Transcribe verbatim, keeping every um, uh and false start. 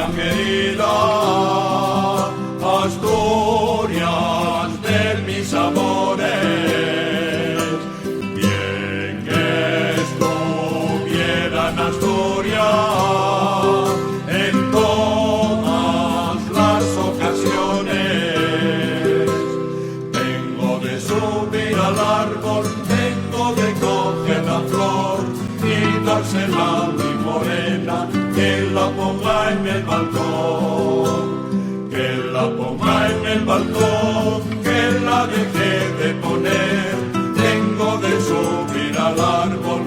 Querida Asturias de mis amores, bien que estuviera en Asturias en todas las ocasiones. Tengo de subir al árbol, tengo de coger la flor, quitársela a mi morena, que la ponga en el balcón, que la ponga en el balcón, que la deje de poner. Tengo de subir al árbol,